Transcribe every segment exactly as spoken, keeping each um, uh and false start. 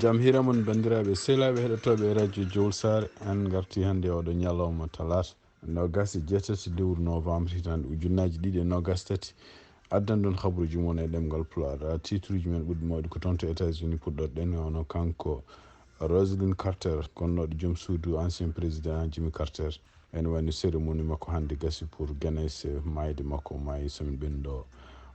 Jam hiira mon, banndiraaɓe sehilaaɓe heɗotooɓe e radio Jowol Saare. En ngarti hannde oɗo ñalawma talaata, noogas e jeetati lewru novembre, hitaande ujunnaaji ɗiɗi e noogas tati. Addan ɗon habaruuji mon e ɗemngal Pulaar. Titruuji men ɓurɗi mawɗi ko toon to États-Unis puɗɗorɗen, hono kanko Rosalynn Carter, gonnooɗo joom suudu ancien président Jimmy Carter. Ene wayno cérémonie makko hannde gasi pour Guinness, maayde makko maayi semaine ɓennuɗo o.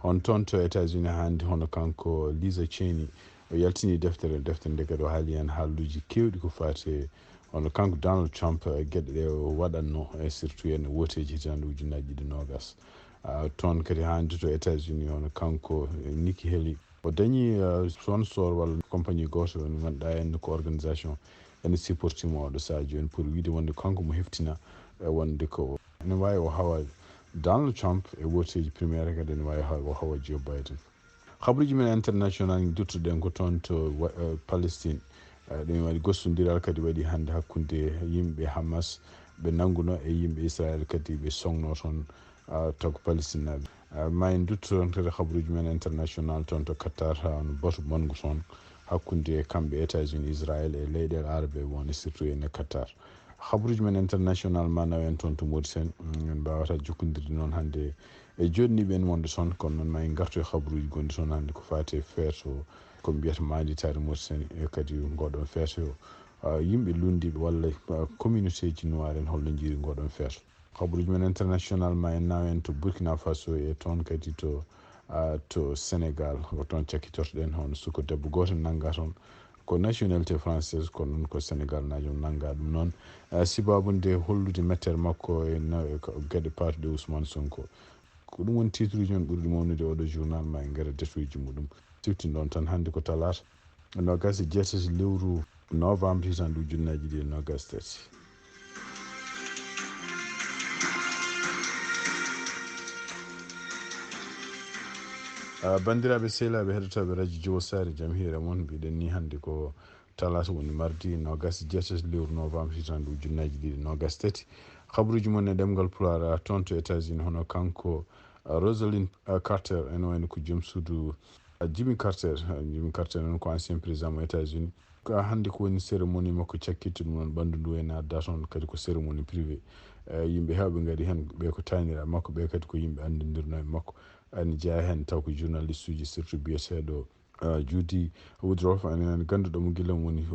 On toon to États-Unis hannde, hono kanko Liza Cheney, o yaltini deftere, deftere nde kadi o haali heen haaluuji keewɗi ko faati e hono kanko Donald Trump, e geɗe ɗe o waɗatno, e surtout heen wooteeji hitaande ujunnaaji ɗiɗi noogas. Ah, toon kadi hannde to États-Unis, hono kanko, eh, Nikki Haley, o dañi, eh, sponsor walla compagnie gooto mo ngannduɗaa en ko organisation ene supporti mo oɗo sahaa jooni pour wiide wonde kanko mo heftina, eh, wonde ko ene waawi o hawa Donald Trump e wooteeji primaire, kadi ene waawi haw-, o hawa Joe Biden. Habaruuji men international, duttoɗen ko toon to wa-, eh, Palestine. Eh, ɗum waɗi gostondiral kadi waɗi hannde hakkunde yimɓe Hamas ɓe nannguno e yimɓe Israel kadi ɓe songno toon, ah, taw ko Palestinaaɓe. Ah, ma en ndutto toon kadi habaruuji men international toon to Qatar, haa on batu manngu toon hakkunde kamɓe États-Unis, Israel e leyɗeele arabe won e surtout ene Qatar. Habaruuji men international ma naw en toon to Mauritanie. Mm, en mbaawata jokkondirde noon hannde e joɗɗiniiɓe en wonde toon, kono noon ma en ngartu e habaruuji gonɗi toon hannde ko faati e feeto ko mbiyata maanditaare Mauritanie e kadi ngoɗon feeto. Ah, yimɓe lunndiiɓe walla, ah, communautéji noir en holno njiri ngoɗon feeto. Habaruuji men international ma en naw en to Burkina Faso e toon kadi to, ah, to Sénégal. Ko toon cakkitortoɗen hono suko debbo gooto nannga toon ko nationalité française, kono noon ko Sénégal naajo nannga ɗum noon. Ah, sibabu nde hollude mettere makko e na-, e ko geɗe paatuɗe Ousmane Sonko. Ko ɗum woni titruuji men ɓurɗi mawnude oɗo journal, ma en ngara détail uji muɗum. Siftinɗon tan hannde ko talaata, noogas e jeetati lewru novembre, hitaande ujunnaaji ɗiɗi e noogas tati. Ah, banndiraaɓe sehilaaɓe heɗotooɓe radio Jowol Saare, jam hiira mon. Mbiɗen ni hannde ko talaata woni mardi, noogas e jeetati lewru novembre, hitaande ujunnaaji ɗiɗi e noogas tati. Habaruuji mon e ɗemngal Pulaar, ah, toon to États-Unis, hono kanko, ah, Rosalynn, ah, Carter, ene wayno ko joom suudu, ah, Jimmy Carter. Ah, Jimmy Carter noon ko ancien président mo États-Unis. Ko hannde ko woni cérémonie makko cakkitte ɗum noon ɓanndu ndu ene adda toon kadi ko cérémonie privé. Eh, yimɓe heewɓe ngari heen, ɓe ko taaniraaɓe makko, ɓe kadi ko yimɓe anndindirnooɓe makko. Ene jeyaa heen taw ko journaliste uji, surtout biyeteeɗo, ah, Judy Woodruff, ene, ene gannduɗo mo gila mo woni,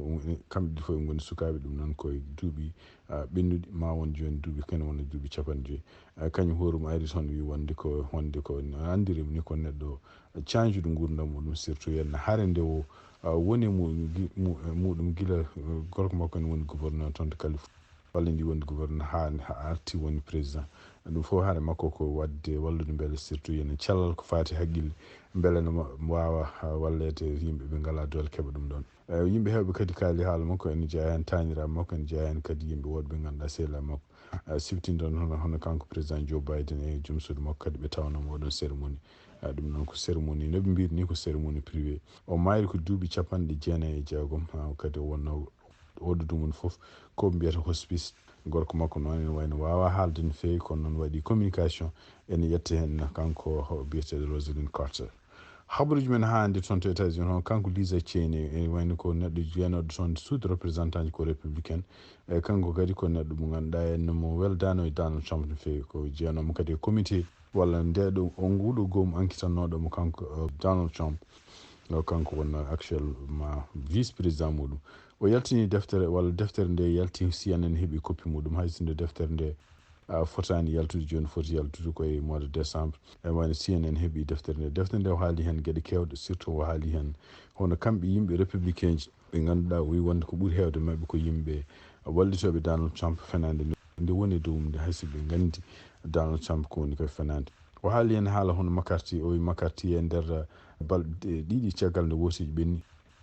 kamɓe ɗiɗi fof ɓe ngoni sukaaɓe, ɗum noon ko e duuɓi, ah, ɓennuɗi, ma won jooni duuɓi kene wona duuɓi capanɗe joyi. Ah, kañum hoore mum ari toon wi wonde ko, wonde ko no anndiri ni ko neɗɗo cañjuɗo nguurndam muɗum, surtout heen hare nde o, ah, woni mu-, gi-, mu-, muɗum gila, eh, gorko makko ene woni gouverneur toon to Californie. Walla ndi woni gouverneur haa, haa arti woni président. Ɗum fof hare makko ko waɗde wallude mbele surtout ene cellal ko faati haqqille mbele no ma-, waawa, ah, walleede yimɓe ɓe ngalaa doole keɓa ɗum ɗoon. Eh, yimɓe heewɓe kadi kaali haala makko, ene jeyaa heen taaniraaɓe makko, ene jeyaa heen kadi yimɓe woɗɓe ngannduɗaa sehilaaɓe makko. Ah, siftinɗon hono, hono kanko président Joe Biden e joom suudu makko kadi ɓe tawnoo mo oɗon cérémonie. Ah, ɗum noon ko cérémonie, no ɓe mbiyri ni ko cérémonie privé. O maayri ko duuɓi capanɗe jeenayi e jeegom, ah, kadi o wonnoo oɗo dumunna fof ko mbiyata hospice. Gorko makko noon ene wayno waawaa haalde no feewi, kono noon waɗi communication ene yetta heen kanko ho-, biyeteeɗo Rosalynn Carter. Habaruuji men haa hannde toon to États-Unis, hono kanko Liza Cheney, ene wayno ko neɗɗo jeenooɗo toon sous-représentant ko républicain. E kanko kadi ko neɗɗo mo ngannduɗaa en mo weldaano e Donald Trump no feewi. Ko jeenoomo kadi e comité walla ndeɗo, o nguɗo goomu ankitannooɗo mo kanko, eh, Donald Trump. O kanko wonnoo actuellement vice président muɗum. O yaltini deftere, walla deftere nde yalti, C N N heɓi copie muɗum, hay sinno deftere nde, ah, fotaani yaltude jooni, foti yaltude ko e mois de décembre. E wayno C N N heɓi deftere nde. Deftere nde o haali heen geɗe keewɗe, surtout o haali heen hono kamɓe yimɓe républicain ji ɓe ngannduɗaa o wi wonde ko ɓuri heewde maɓɓe ko yimɓe wallitooɓe Donald Trump fenaande nde, nde woni e dow mum nde, hay so ɓe nganndi Donald Trump ko woni koye fenaande. O haali heen haala hono McCarthy, o wi McCarthy e nder balɗe ɗiɗi caggal nde wooteeji ɓenni,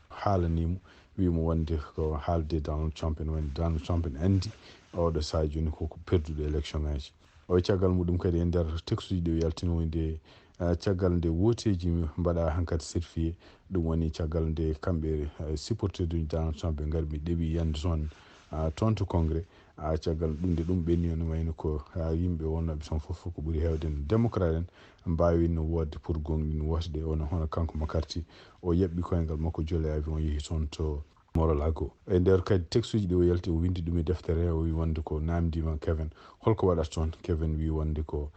haalanii mo, wi mo wonde ko haalde Donald Trump ene woni Donald Trump ene anndi oɗo sahaa jooni ko, ko perduɗo élection ngaji. O caggal muɗum kadi e nder textuji ɗi o yaltino wonde, eh, caggal nde wooteeji mbaɗa hankadi certifié, ɗum woni caggal nde kamɓe, eh, supporterduji Donald Trump ɓe ngari ɓe ɗeɓi yande toon, ah, toon to Congrès. Ah, caggal ɗum nde ɗum ɓenni, no wayno ko, ah, yimɓe wonnooɓe toon fof ko ɓuri heewde no démocrate en mbaawino woodde pour gonɗin woote ɗe, ono hono kanko McCarthy o yaɓɓi koyngal makko jole avion yehi toon to Mar-a-Lago. E nder kadi textuji ɗi o yalti, o windi ɗum e deftere, o wi wonde ko namdima Kevin, holko waɗata toon? Kevin wi wonde ko,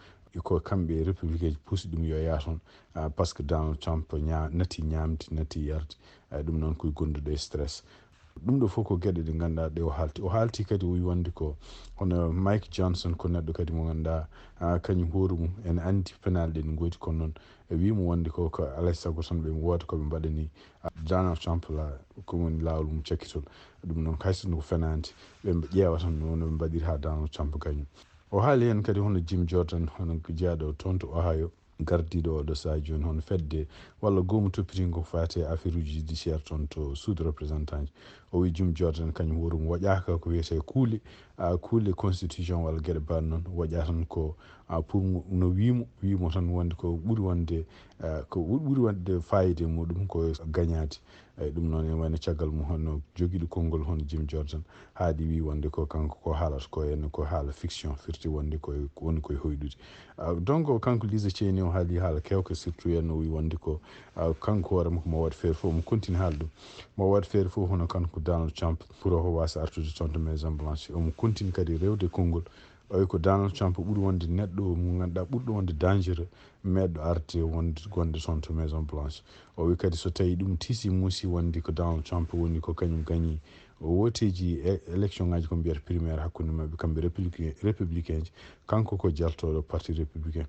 ko kamɓe républicain ji pusi ɗum yo yaa toon, ah, par ce que Donald Trump ña-, nati ñamde, nati yarde, ah, ɗum noon koye gonduɗo e stress. Ɗum ɗo fof ko geɗe ɗe ngannduɗaa ɗe o haalti. O haalti kadi, o wi wonde ko hono Mike Johnson ko neɗɗo kadi mo ngannduɗaa, ah, kañum hoore mum ene anndi penal ɗe no ngoodi, kono noon e wi mo wonde ko, ko alay sago tan ɓe wooda ko ɓe mbaɗani, ah, Donald Trump la, ko woni laawol mum cakkitol. Ɗum noon hay sinno ko fenaande, ɓe ƴeewa tan no, no ɓe mbaɗiri haa Donald Trump gaño. O haali heen kadi hono Jim Jordan, hono jeyaaɗo toon to Ohio, gardiiɗo oɗo sahaa jooni, hono fedde walla goomu toppitiingo ko faati e affaire uji judiciaire toon to suudu représentant ji. O wi Jim Jordan kañum hoore mum waɗaaka ko wiyetee kuule, ah, kuule constitution walla geɗe mbaɗe noon, waɗa tan ko, ah, pour mo-, no wiimo, wiimo tan wonde ko ɓuri wonde, ah, ko ɓuri, ɓuri wonde fayida e muɗum ko gañaade. Eyi, ɗum noon ene wayno caggal mum hono jogiiɗo konngol hono Jim Jordan, haaɗi wi wonde ko kanko ko haalata ko ene ko haala fiction, firti wonde ko woni koye hoyɗude. Ah, donc kanko Liz Cheney o haali haala keewka, surtout en o wi wonde ko, ah, kanko hoore makko mo waɗ feere fof, omo continue haalde ɗum. Mo waɗ feere fof hono kanko Donald Trump pour o waasa artude toon to Maison Blanche. Omo continue kadi rewde konngol. O wi ko Donald Trump ɓuri wonde neɗɗo mo ngannduɗaa ɓurɗo wonde dangereux meɗɗo arde wonde, wonde toon to Maison Blanche. O wi kadi so tawi ɗum tisi muusi wonde ko Donald Trump woni ko kañum gañi wooteeji e-, élection ngaji ko mbiyata primaire hakkunde maɓɓe kamɓe républicain, républicain ji, kanko ko jaltooɗo parti républicain.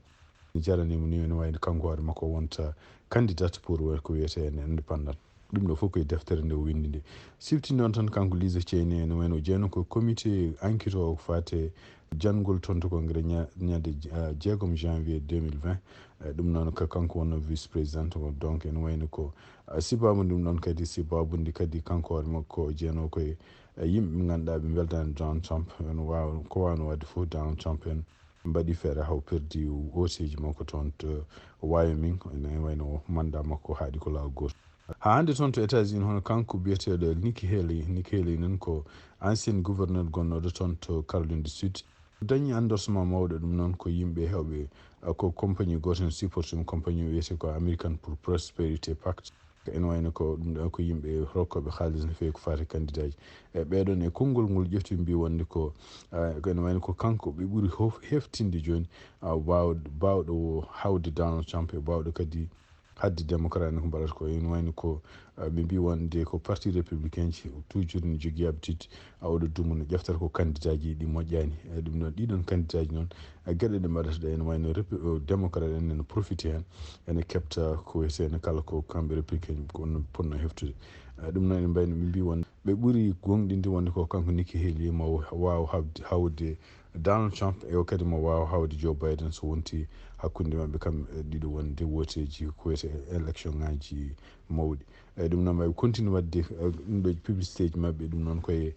Jarani mo ni ene wayno kanko hoore makko wonta candidat pour ko wiyetee en indépendant. Ɗum ɗo fof koye deftere nde o winndi nde. Sifti noon tan kanko Liz Cheney ene wayno jeeyno ko comité enquête o ko faate janngol toon to Congrès ña-, ñande, ah, jeegom janvier deux mille vingt. Eh, ɗum noon ko kanko wonno vice président o, donc ene wayno ko, ah, sibabu ɗum ɗon kadi, sibabu ndi kadi kanko hoore makko o jeeyno koye, eh, yimɓe ɓe ngannduɗaa ɓe mbeldaani Donald Trump, ene waawa, ko waawno waɗde fof Donald Trump en mbaɗi feere haw perdi ooteeji makko toon to Wyoming, ene wayno mandat makko haaɗi ko laawol gooto. Haa hannde toon to États-Unis, hono kanko biyeteeɗo Nikki Haley, Nikki Haley noon ko ancien gouverneur gonnooɗo toon to Caroline du Sud, dañi endorsement mawɗo, ɗum noon ko yimɓe heewɓe, ah, ko compagnie gooto en supporti ɗum, compagnie wiyetee ko American pour Prosperity Pact. Ene wayno ko ɗum ɗo ko yimɓe rokkooɓe haalis no feewi ko faati candidat ji. E ɓeeɗoon e konngol ngol ƴefti mbi wonde ko, ah, ko ene wayno ko kanko ɓe ɓuri hof-, heftinde jooni, ah, baaw-, baawɗo o hawde Donald Trump e baawɗo kadi haɗde démocrate en ko mbaɗata ko. Ene wayno ko, ah, ɓe mbi wonde ko parti républicain ji toujours ne jogii habitude, ah, oɗo duumu no ƴeftata ko candidat ji ɗi moƴƴaani. E ɗum ɗon, ɗiɗon candidat ji noon, ah, geɗe ɗe mbaɗata ɗe ene wayno rep-, oh, démocrate en ene profite heen, ene keɓta ko wiyetee kala ko kamɓe républicain ko on ponno heftude. Ah, ɗum noon ene mbayno ɓe mbi wonde ɓe ɓuri goongɗinde wonde ko kanko Nikki Haley mo waawa hawde, hawde Donald Trump, e o kadi mo waawa hawde Joe Biden so wonti hakkunde maɓɓe kam, e ɗiɗo wonde wooteeji ko wiyetee élection ngaji mawɗi. E ɗum noon maɓe continue waɗde, e, ɗum ɗo publicité ji maɓɓe, ɗum noon koye,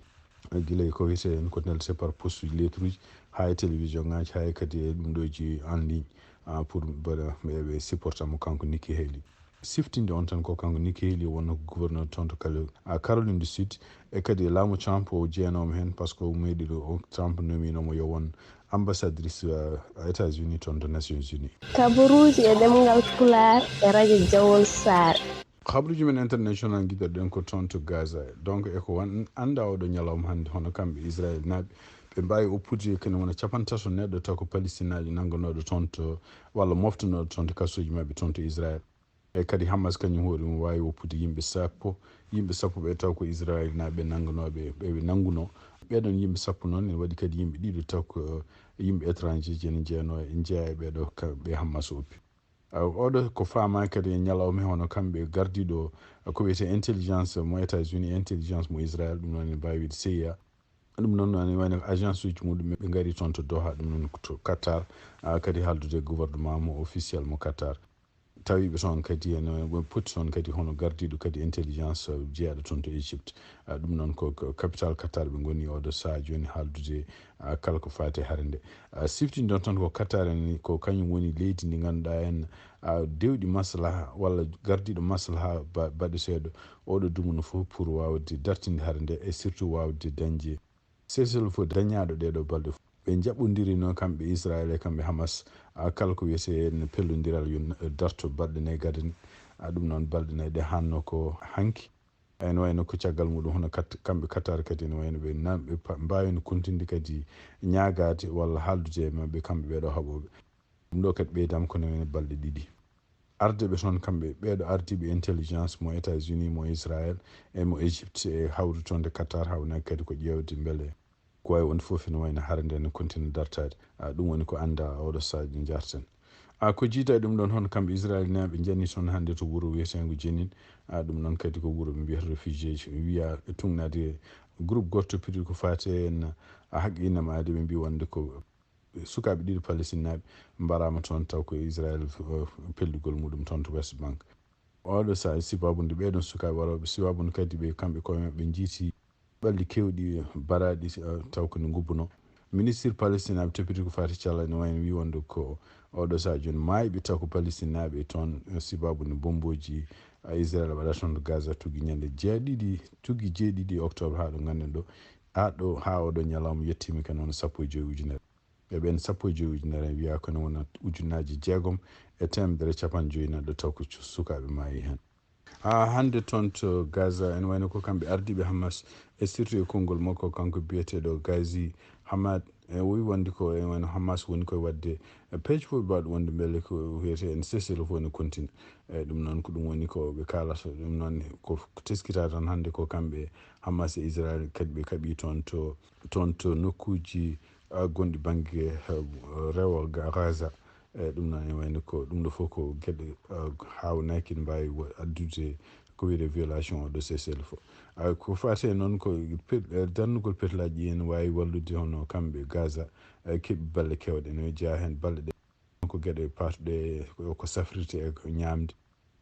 e, gila ko wiyetee en ko neldetee par poste uji, lettre uji, haa e télévision ngaji, haa e kadi e ɗum ɗo ji en ligne, ah, pour mbaɗa ɓe, ɓe supporta mo kanko Nikki Haley. Siftinde on tan ko kanko Nikki Haley wonno ko gouverneur toon to Cali-, ah, Caroline du Sud, e kadi laamu Trump o jeenoomo heen, par ce que o meeɗi ɗo, o Trump nominomo yo won ambassadrice, ah, États-Unis toon to Nations Unies. Kabaruuji e ɗemngal Pulaar e radio Jawol Saare. Kabaruuji men international ngiɗoɗen ko toon to Gaza. Donc, e ko wan-, annda oɗo ñalawma hannde, hono kamɓe Israel naaɓe, ɓe mbaawi oppude kene wona capantato neɗɗo taw ko Palestinaajo nannganooɗo toon to, walla moftanooɗo toon to kasuuji maɓɓe toon to Israel. E kadi Hamas kañum hoore mum waawi woppude yimɓe sappo, yimɓe sappo ɓe taw ko Israel naaɓe nannganooɓe, ɓe ɓe nanngunoo. Ɓeeɗoon yimɓe sappo noon ene waɗi kadi yimɓe ɗiɗo taw ko, eh, yimɓe étranger ji ene jeyanoo, ene jeyaa e ɓeeɗo ka-, ɓe Hamas oppi. Ah, oɗo ko faama kadi e ñalawma hono kamɓe gardiiɗo, eh, ko wiyetee intelligence mo États-Unis, intelligence mo Israel, ɗum noon ene mbaawi wiide C I A. Ɗum noon ene wayno agence uji muɗum ɓe ngari toon to Doha, ɗum noon to Qatar, ah, kadi haaldude e gouvernement mo officiel mo Qatar. Tawiiɓe toon kadi ene, ɓe poti toon kadi hono gardiiɗo kadi intelligence, uh, jeyaaɗo toon to Égypte. Uh, ɗum noon ko, ko capital Qatar ɓe ngoni oɗo sahaa jooni haaldude, uh, kala ko faati e hare nde. Uh, siftinde on tan ko Qatar en ko kañum woni leydi ndi ngannduɗaa en, uh, dewɗi maslaha walla gardiiɗo maslaha ba-, baɗeteeɗo oɗo dumunna fof pour waawde dartinde hare nde e surtout waawde dañde cessez-le-feu dañaaɗo ɗee ɗoo balɗe fof. Ɓe njaɓɓondirino kamɓe Israel e kamɓe Hamas, a, kala ko wiyetee en pellondiral yo n-, darto balɗe nayi gadane. A, ɗum noon balɗe nayi ɗe haanno ko hanki. Ene wayno ko caggal muɗum hono kat, kamɓe Qatar kadi ene wayno ɓe nan, ɓe pa-, mbawino kontinde kadi ñaagaade walla haaldude e maɓɓe kamɓe ɓeeɗo haɓooɓe. Ɗum ɗo kadi ɓeydama ko ene wayno balɗe ɗiɗi. Arde ɓe toon kamɓe, ɓeeɗo ardiiɓe intelligence mo États-Unis, mo Israël, e mo Égypte, e hawru toon de Qatar, hawnaaki kadi ko ƴeewde mbele ko wawi wonde fof ene wayno hara nde ne continue dartaade. A, ɗum woni ko annda oɗo sahaa njarten. A, ko jiida e ɗum ɗon hono kamɓe Israel naaɓe njani toon hannde to wuro wiyeteengo Jenin. A, ɗum noon kadi ko wuro ɓe mbiyata réfugié ji. Wiya tugnaade groupe goɗɗo pidi ko faati en a haqqinamaade ɓe mbi wonde ko sukaaɓe ɗiɗo Palestine naaɓe mbaraama toon taw ko Israel, uh, pellugol muɗum toon to West Bank. Oɗo sahaa sibaabu nde ɓeɗon sukaaɓe warooɓe sibaabu nde kadi ɓe kamɓe koye maɓɓe njiiti ɓalli kewɗi baraaɗi, uh, taw ko nde ngubbuno. Ministir Palestine aɓe toppiti ko faati cala ene wayno wi wonde ko oɗo sahaa jooni maayɓe taw ko Palestine naaɓe toon, uh, sibaabu nde bombooji, uh, Israel waɗa toon to Gaza tuggi ñande jeeɗiɗi, tuggi jeeɗiɗi octobre haa ɗo ngannden ɗo, haa ɗo, haa oɗo ñalawma yettiima kadi wona sappo e joyi ujunere. E ɓeen sappo e joyi ujunere en wiyaa ko ene wona ujunnaaji jeegom e teemedere e capanɗe joyi neɗɗo taw ko cu-, sukaaɓe maayi heen. Haa hannde toon to Gaza ene wayno ko kamɓe ardiiɓe Hamas e surtout e konngol makko kanko biyeteeɗo Ghazi Hamad, e o wi wonde ko ene wayno Hamas woni koye waɗde e peeje fof ɓe mbaɗa wonde mbele ko wiyetee en cessez-le-feu ne continue. E ɗum noon ko ɗum woni ko ɓe kaalata ɗum noon ko teskitaa tan hannde ko kamɓe Hamas e Israel kadi ɓe kaɓi toon to, toon to nokkuuji a, gonɗi bannge, eh, rewo Ga-, Gaza. E ɗum noon ene wayno ko ɗum ɗo fof ko geɗe, eh, haawnaki ne mbaawi wa-, addude ko wiyetee violation de cessez-le-feu. A, ko faati e noon ko pet-, eh, darnugol petlaaji ɗi ene waawi wallude hono kamɓe Gaza, eh, keɓi balle keewɗe ene jeyaa heen balle ɗe ko geɗe paatuɗe ko, ko safrirte e ko ñaamde.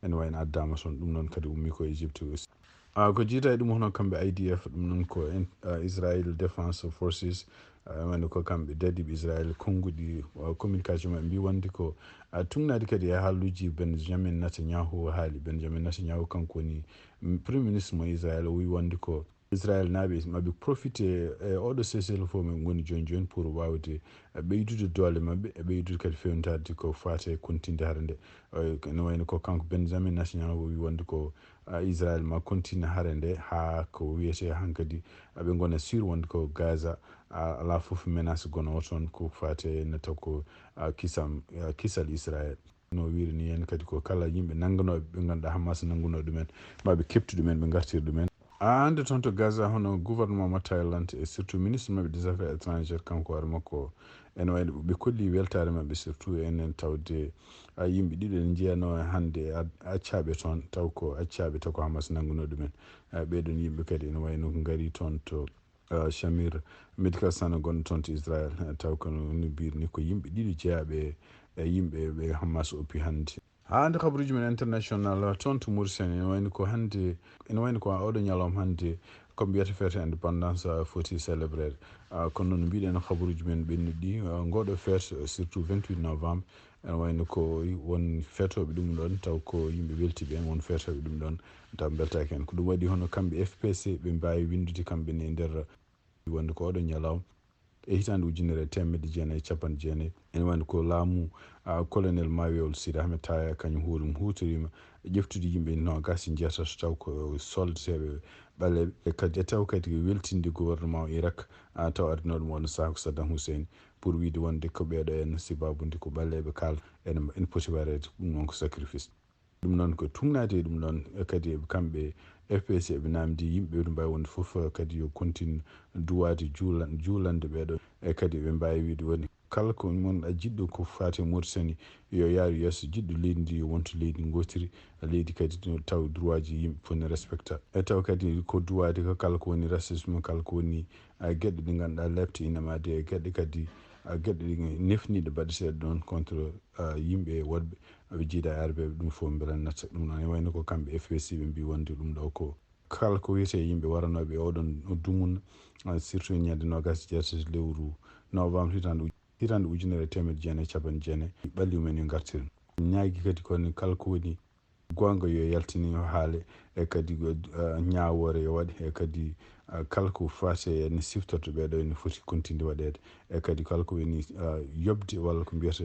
Ene wayno addaama toon, ɗum noon kadi ummii ko Égypte aussi. A, ko jiida e ɗum hono kamɓe I D F, ɗum noon ko en-, a, Israel Defense Forces, a, wayno ko kamɓe dadiiɓe Israel konnguɗi, a, communication maɓɓe mbi wonde ko, a, tugnaade kadi e haaluuji Benjamin Netanyahu haali. Benjamin Netanyahu kanko woni, mm, Premier Ministre mo Israel, o wi wonde ko Israel naaɓe maɓe profite e oɗo cessez-le-feu ɓe ngoni jooni jooni pour waawde, eh, ɓeydude doole maɓɓe e ɓeydude kadi fewnitaade ko faati e kontinde hare nde. Eh, ene wayno ko kanko Benjamin Netanyahu o wi wonde ko, ah, Israel ma continue hare nde haa ko wiyetee hankadi, ah, ɓe ngona sûr wonde ko Gaza, ah, alaa fof menace gonoowo toon ko faati e nata ko, ah, kisam, ah, kisal Israel. No wiiri ni en kadi ko kala yimɓe nannganooɓe ɓe ngannduɗaa Hamas nanngunoo ɗumen, maa ɓe keɓtu ɗumen, ɓe ngartira ɗumen. A, hannde toon to Gaza, hono gouvernement mo Thaïlande e surtout ministre maɓɓe des affaires étrangères, kanko hoore makko, ene wayno ɓe kolli weltaare maɓɓe, surtout enen tawde, a, yimɓe ɗiɗo en njiyanoo hannde a-, accaaɓe toon, taw ko accaaɓe taw ko Hamas nanngunoo ɗumen. A, ɓeeɗoon yimɓe kadi ene wayno ko ngari toon to, a, Shamir Medical Center gonɗo toon to Israel. A, taw kono no mbiir ni ko yimɓe ɗiɗo jeyaaɓe e yimɓe ɓe Hamas oppi hannde. Haa hannde kabaruuji men international, toon to Mauritanie, ene wayno ko hannde, ene wayno ko oɗo ñalawma hannde, ko mbiyata fête indépendance, a, foti célébrer. A, kono noon mbiɗen kabaruuji men ɓennuɗi, a, ngoɗo fête, surtout vingt-huit novembre, ene wayno ko won feetooɓe ɗum ɗoon, taw ko yimɓe weltiiɓe en, won feetooɓe ɗum ɗoon, taw mbeltaaki en. Ko ɗum waɗi hono kamɓe F P C, ɓe mbaawi winndude kamɓe ne e nder wonde ko oɗo ñalawma e hitaande ujunere e teemedde jeenayi e capanɗe jeenayi. Ene wayno ko laamu, a, colonel Mawiol Sidi Ahmed Taya, kañum hoore mum huutoriima ƴeftude yimɓe noogaas e jeetato taw ko soldateeɓe ɓaleeɓe. E kadi, e taw kadi weltinde gouvernement o Irak, a, taw ardinooɗo mo wonno sahaa ko Saddam Hussein, pour wiide wonde ko ɓeeɗo en, sibaabu nde ko ɓaleeɓe kala, ene, ene poti waɗeede, ɗum noon ko sacrifice. Ɗum noon ko tugnaade e ɗum ɗoon, e kadi kamɓe F P C eɓe naamndi yimɓe ɓe mbaawi wonde fof, e kadi yo continue duwaade juula-, juulande ɓeeɗo, e kadi ɓe mbaawi wiide woni kala ko mon a jiɗɗo ko faati e Mauritanie, yo yaaru yeeso, jiɗɗo leydi ndi yo wontu leydi ngootiri, leydi kadi no taw droitji yimɓe fof ne respecta. E taw kadi ko duwaade ko kala ko woni racisme, kala ko woni, a, geɗe ɗe ngannduɗaa lepte ina maade, e geɗe kadi, a, geɗe ɗe nefniiɗe mbaɗeteeɗe ɗoon contre, a, yimɓe woɗɓe, ɓe jiida arɓe ɗum fof mbela natta. Ɗum noon e wayno ko kamɓe F P C ɓe mbi wonde ɗum ɗo ko kala ko wiyetee yimɓe waranooɓe e oɗon dumunna, a, surtout ñande noogaas e jeetati lewru novembre hitaande uj-, hitaande ujunere e teemedde jeenayi e capanɗe jeenayi, ɓalli mumen yo ngartir. Ñaagi kadi ko ne kala ko woni goonga yo yaltine, yo haale, e kadi, a, ñaawoore yo waɗe, e kadi, a, kala ko faati e ne siftorto ɓeeɗo ene foti continue waɗeede, e kadi kala ko woni, a, yoɓde walla ko mbiyata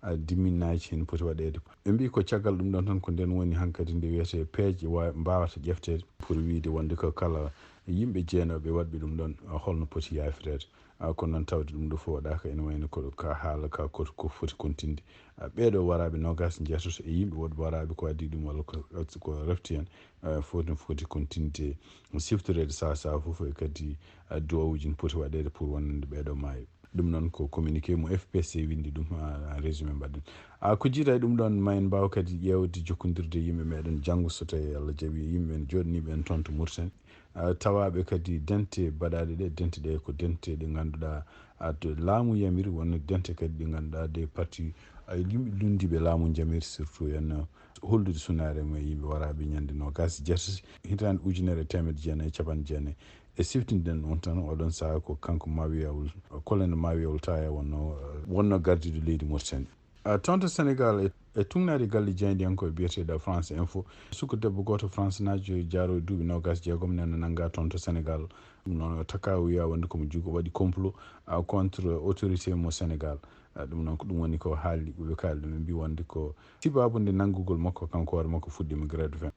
a dimminnaji hen poti waɗede. Ɓe mbi ko caggal ɗum ɗon tan ko nden woni hankadi nde wiyete peeje wa-, mbawata ƴefteede pour wiide wonde ko kala yimɓe jeenooɓe waɗɓe ɗum ɗon, a, holno poti yaafireede. A, kono noon tawde ɗum ɗo fof waɗaaka, ene wayno ko ka haala ka ko, ko foti kontinde. A, ɓeeɗo waraaɓe noogaas njeetato e yimɓe woɗɓe waraaɓe ko addi ɗum walla ko, ko refti hen, a, foti, foti kontinde siftoreede saha saha fof e kadi, a, duwawuji ne poti waɗeede pour wonande ɓeeɗo maayo. Ɗum noon ko communiqué mo F P C winndi ɗum, a, en résumé mbaɗen. A, ko jiida e ɗum ɗon, ma en mbaaw kadi ƴeewde jokkondirde yimɓe meɗen janngo, so tawi Allah jaɓi, yimɓe men jooɗniiɓe en toon to Mauritanie. A, tawaaɓe kadi dente baɗaaɗe ɗe, dente ɗe ko dente ɗe ngannduɗaa, a, to laamu yamiri, wonno dente kadi ɗe ngannduɗaa des partis, a, yimɓe lunndiiɓe laamu njamiri, surtout en, a, hollude sunaare mum e yimɓe waraaɓe ñande noogaas e jeetati, hitaande ujunere e teemedde jeenayi e capanɗe jeenayi. E siftinɗen on tan, oɗon sahaa ko kanko Mawiyawol, colonel Mawiyawol Taya wonno, wonno gardiiɗo leydi Mauritanie. A, toon to Sénégal, e, e tugnaade galle jaayndiyankooɓe biyeteeɗo France Info, suka debbo gooto France naajo jaaro e duuɓi noogaas e jeegom nana nanngaa toon to Sénégal. Ɗum noon, o takkaa o wiyaa wonde ko mo jugo waɗi complot, a, contre autorité mo Sénégal. A, ɗum noon ko ɗum woni ko haali, ɓe kaali ɗum, ɓe mbi wonde ko sibaabu nde nanngugol makko kanko hoore makko fuɗɗiima grève de faim.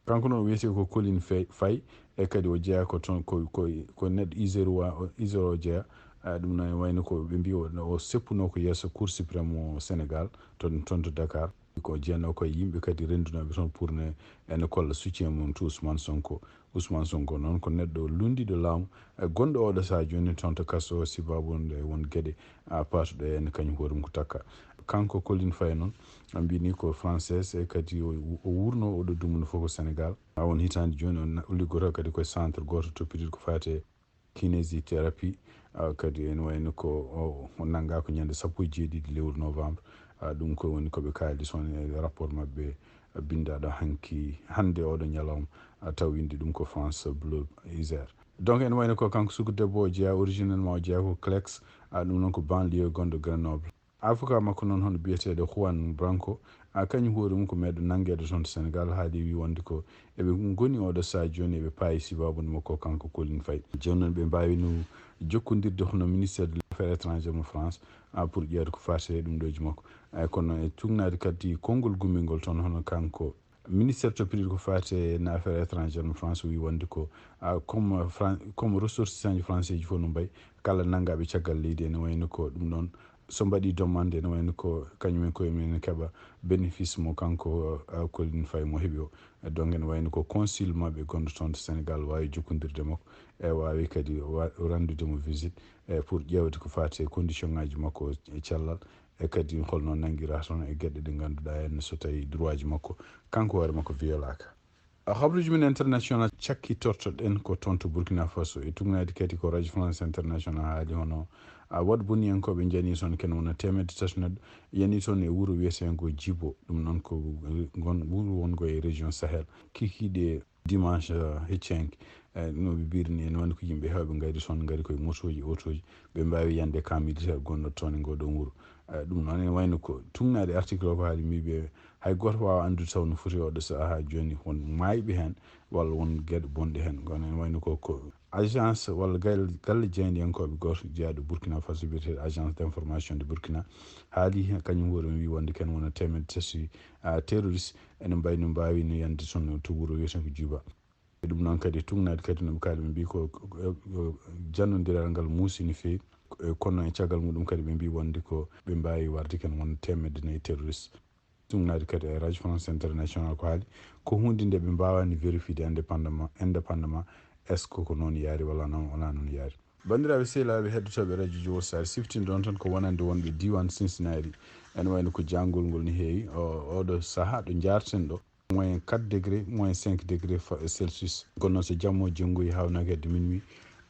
Kanko noon o wiyetee ko Colin Fay, Fay, e kadi o jeyaa ko toon, ko, ko, ko neɗɗo Isère wa-, Isère o jeyaa. A, ɗum noon wayno ko ɓe mbi o, o seppuno ko yeeso Cour suprême mo Sénégal, toon, toon to Dakar. Ko jeyanoo ko e yimɓe kadi renndunooɓe toon pour ne ene kolla soutien mum to Ousmane Sonko. Ousmane Sonko noon ko neɗɗo lunndiiɗo laamu, e gonɗo oɗo sahaa jooni toon to kaso, sibaabu nde won geɗe, a, paatuɗo heen kañum hoore mum ko takka. Kanko Colin Fay noon, a, mbini ko français, e kadi o, o wurno oɗo dumunna fof ko Sénégal. A, won hitaande jooni o na-, o liggotoo kadi koye centre gooto toppitiiɗo ko faati e kinésithérapie, a, kadi ene wayno ko o, o nanngaa ko ñande sappo e jeeɗiɗi lewru novembre. A, ɗum ko woni ko ɓe kaali toon e rapport maɓɓe, a, binndaaɗo hanki, hannde oɗo ñalawma, a, taw winndi ɗum ko France Bleu Isère. Donc ene wayno ko kanko suka debbo o jeyaa, originellement o jeyaa ko Clex, a, ɗum noon ko banlieue gonɗo Grenoble. Avocat makko noon hono biyeteeɗo Juan Branco, a, kañum hoore mum ko meeɗo nanngeede toon to Sénégal, haali wi wonde ko eɓe ngoni oɗo sahaa jooni eɓe paayi sibaabu makko kanko Colin Fay. Jooni noon ɓe mbaawino jokkondirde hono ministère de l'affaires étrangères mo France, a, pour ƴeewde ko faati e ɗum ɗooji makko. Ay, kono e tugnaade kadi konngol gummingol toon hono kanko ministère toppitiiɗo ko faati e affaires étrangères mo France wi wonde ko, a, comme Fran-, comme ressortissant ji français ji fof no mbayi, kala nanngaaɓe caggal leydi ene wayno ko ɗum ɗoon so mbaɗi demande ene wayno ko kañum en koye mum ene keɓa bénéfice mo kanko, a, Colin Fay mo heɓi o. Donc ene wayno ko consul maɓɓe gonɗo toon to Sénégal waawi jokkondirde makko, e waawi kadi wa-, ranndude mo visite, e pour ƴeewde ko faati e condition ngaji makko e cellal, e kadi holno nanngira toon e geɗe ɗe ngannduɗaa en so tawi droit ji makko kanko hoore makko violaaka. A, habruuji men international cakkitortoɗen ko toon to Burkina Faso. E tugnaade kadi ko Radio France International haali hono, a, waɗ boniyankooɓe njani toon ken wona teemedde tati neɗɗo yani toon e wuro wiyeteengo Jibo. Ɗum noon ko ngon wuro wongo e région Sahel. Kikiiɗe dimanche, a, hecci hanki, e, no ɓe mbiri ni, ene woni ko yimɓe heewɓe ngari toon, ngari koye motooji, otooji, ɓe mbaawi yande camp militaire gonɗo toon e ngoo ɗoon wuro. E, ɗum noon ene wayno ko tugnaade article o ko haali mbiɓe hay gooto waawa anndude taw no foti oɗo sahaa jooni won maayɓe heen walla won geɗe bonɗe heen. Kono ene wayno ko, ko agence walla gal-, galle jaayndiyankooɓe gooto jeyaaɗo Burkina Faso biyeteeɗo Agence d'information de Burkina haali heen, kañum hoore mum wi wonde ken wona teemedde tati, a, terroriste ene mbayno mbaawino yande toon to wuro wiyetee ko Juba. E ɗum noon kadi tugnaade kadi no ɓe kaali ɓe mbi ko, ko, ko jannodiral ngal muusi no feewi. E kono e caggal muɗum kadi ɓe mbi wonde ko ɓe mbaawi warde ken won teemedde nayi terroriste. Tugnaade kadi e Radio France International ko haali ko huunde nde ɓe mbaawani vérifier indépendamment, indépendamment est-ce que ko noon yaari walla noon wonaa noon yaari. Banndiraaɓe sehilaaɓe heɗotooɓe Radio Jowol, so a siftinii ɗoon tan ko wonande wonɓe diiwaan Cincinnati, ene wayno ko jaangol ngol ne heewi, o, oɗo sahaa ɗo njaarten ɗo, moins quatre degré, moins cinq degré fa-, Celsius. Kono noon so jamma o jenngoyi haawnaaki hedde minuit,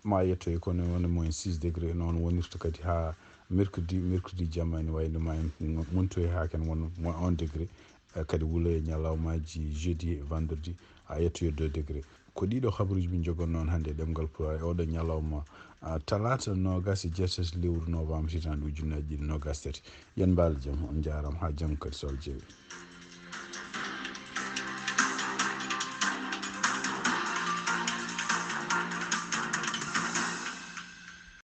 ma yettoye kono wona moins six degré, noon wonirta kadi haa mercredi, mercredi jamma ene wayno ma en montoye haa ken wona moins un degré, eh, kadi wulo e ñalawmaaji jeudi e vendredi, a yettoye deux degré. Ko ɗiɗo habaruuji min njogannoo on hannde e ɗemngal Pulaar e oɗo ñalawma, ah, talaata noogaas e jeetati lewru novembre hitaande ujunnaaji ɗiɗi noogaas tati. Yen mbaal jam, on njaaraama, haa janngo kadi so Allah jaɓi.